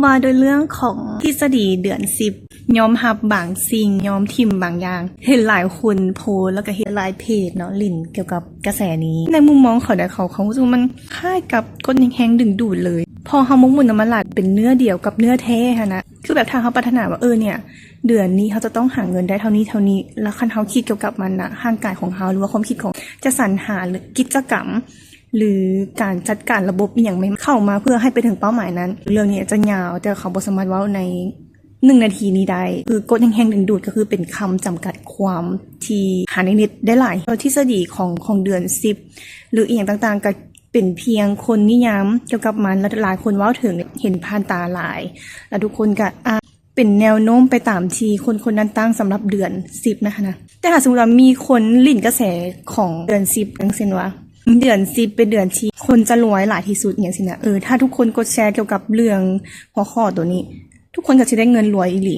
ວ່າໂດຍເລື່ອງຂອງທິດສະດີເດືອນສິບ ຍອມຮັບບາງສິ່ງ ຍອມຖິ້ມບາງຢ່າງ. ເຫັນຫຼາຍຄົນໂພສ ແລ້ວກໍເຫັນຫຼາຍເພຈເນາະ ຫຼິ້ນກ່ຽວກັບກະແສນີ້. ໃນມຸມມອງເຂົາເດ ເຂົາ ເຂົາຮູ້ສຶກວ່າມັນຄ້າຍກັບກົດແຮງດຶງດູດເລີຍ ເພາະເຮົາໝົກໝຸນນຳມັນຫຼາຍ ເປັນເນື້ອດຽວກັບເນື້ອແທ້ຫັ້ນນະ. ຄືແບບຖ້າເຮົາປາດຖະໜາວ່າ ເອີ ເນ່ຍ ເດືອນນີ້ເຮົາຈະຕ້ອງຫາເງິນໄດ້ເທົ່ານີ້ເທົ່ານີ້ ແລ້ວຄັນເຮົາຄິດກ່ຽວກັບມັນນະ ຮ່າງກາຍຂອງເຮົາ ຫຼືວ່າຄວາມຄິດຂອງ ຈະສັນຫາກິດຈະກຳ ຫຼືການຈັດການລະບົບອີ່ຫຍັງໃໝ່ເຂົ້າມາເພື່ອໃຫ້ໄປເຖິງເປົ້າໝາຍນັ້ນ. ເລື່ອງນີ້ອາດຈະຍາວ ແຕ່ເຂົາບໍ່ສາມາດເວົ້າໃນໜຶ່ງນາທີນີ້ໄດ້. ຄືກົດແຮງດຶງດູດກໍຄືເປັນຄຳຈຳກັດຄວາມທີ່ຫາໃນເນັດໄດ້ຫຼາຍ. ແລ້ວທິດສະດີຂອງ ຂອງເດືອນສິບ ຫຼືອີ່ຫຍັງຕ່າງໆ ກໍເປັນພຽງຄົນນິຍາມກ່ຽວກັບມັນ ແລະຫຼາຍຄົນເວົ້າເຖິງ ເຫັນຜ່ານຕາຫຼາຍ ແລະທຸກຄົນກໍອາດ ເປັນແນວໂນ້ມໄປຕາມທີ່ຄົນໆນັ້ນຕັ້ງສຳລັບເດືອນສິບນະຫັ້ນນະ. ແຕ່ຖ້າສົມມຸດວ່າມີຄົນຫຼິ້ນກະແສຂອງເດືອນສິບ ຢ່າງເຊັ່ນວ່າ ເດືອນສິບເປັນເດືອນທີ່ຄົນຈະລວຍຫຼາຍທີ່ສຸດ ຫຍັງຊີ້ນະ. ເອີ ຖ້າທຸກຄົນກົດແຊກ່ຽວກັບເລື່ອງຫົວຂໍ້ໂຕນີ້ ທຸກຄົນກໍຊິໄດ້ເງິນລວຍອີ່ຫຼີ.